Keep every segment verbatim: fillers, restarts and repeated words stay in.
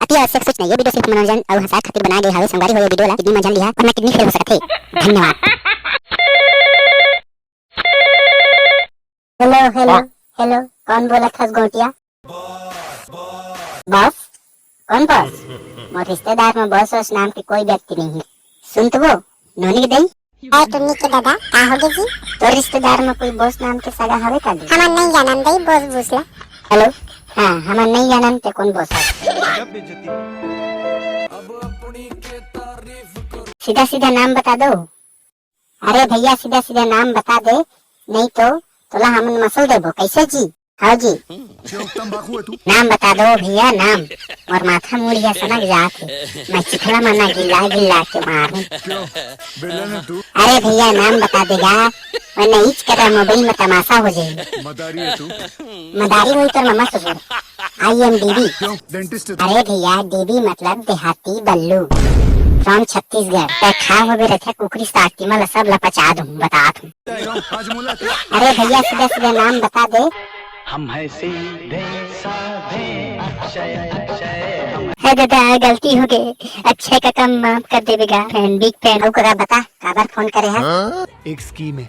पिया, सेक्स कुछ नहीं, ये वीडियो सिर्फ मनोरंजन और हंसाए खातिर बनाए गए हवे। संगवारी हो, ये वीडियो ला किडनी मत जान लिहा, वरना किडनी फेल हो सकत हे। धन्यवाद। हेलो, हेलो, हाँ। हेलो, कौन बोलत हस गोटिया? बॉस? कौन बॉस? मोर रिश्तेदार में बॉस वॉस नाम के कोई व्यक्ति नहीं है। सुन तो वो, नोनी के दई। ए टुन्नी के दादा, का होगे जी? तोर रिश्तेदार में कोई बॉस नाम के सगा हवे का जी? हमन नहीं जानन दई, बॉस पूछ ला। हेलो, हाँ, हमन नहीं जानन ते कौन बॉस है। सीधा सीधा नाम बता दो। अरे भैया, सीधा सीधा नाम बता दे, नहीं तो तोला हमन मसल देबो। कैसे जी? हाँ जी। क्यों, तंबाकू है तू? नाम बता दो भैया, नाम। मोर माथा मुड़िया सनक जात हे। मैं चिखला मना गिल्ला गिल्ला के मारूं। क्यों, बेलन है तू? अरे भैया, नाम बता देगा, वरना इच करा मोबाइल में तमाशा हो जाए। मदारी है तू? मदारी होई तोर ममा ससुर। I am D V. क्यों, डेंटिस्ट है तू? अरे भैया, डीवी मतलब देहाती बल्लू, फ्रॉम छत्तीसगढ़। ते खा होबे रथे कुकरी साग, तिमन ला सब ला पचा दूं, बतात हूँ। अरे भैया, सीधा सीधा नाम बता दे। हम है सीधे साधे अक्षय, अक्षय। हे दादा, गलती हो गए, अक्षय का काम माफ कर देबे गा। Fan, big fan. अउ कका बता, काबर फोन करे है? एक स्कीम है,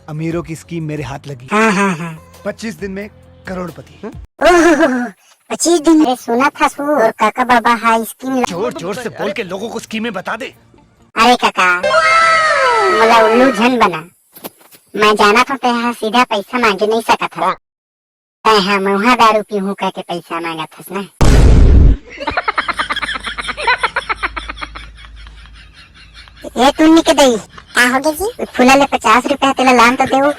अमीरों की स्कीम मेरे हाथ लगी। हाँ, हाँ, हाँ। पच्चीस दिन में करोड़पति। ओहो, पच्चीस दिन में सुना था सु, और काका बाबा हा स्कीम ल- जोर जोर से बोल के लोगों को स्कीमें बता दे। अरे काका, मोला उल्लू झन बना। मैं जानत हूँ, तेहा सीधा पैसा मांगे नहीं सकत हस। तेहा महुआ दारू पीहूँ कह के पैसा मांगत हस ना। ए टुन्नी के दई, का होगे जी? फूला ले पचास रुपया, तेला लान तो देवो।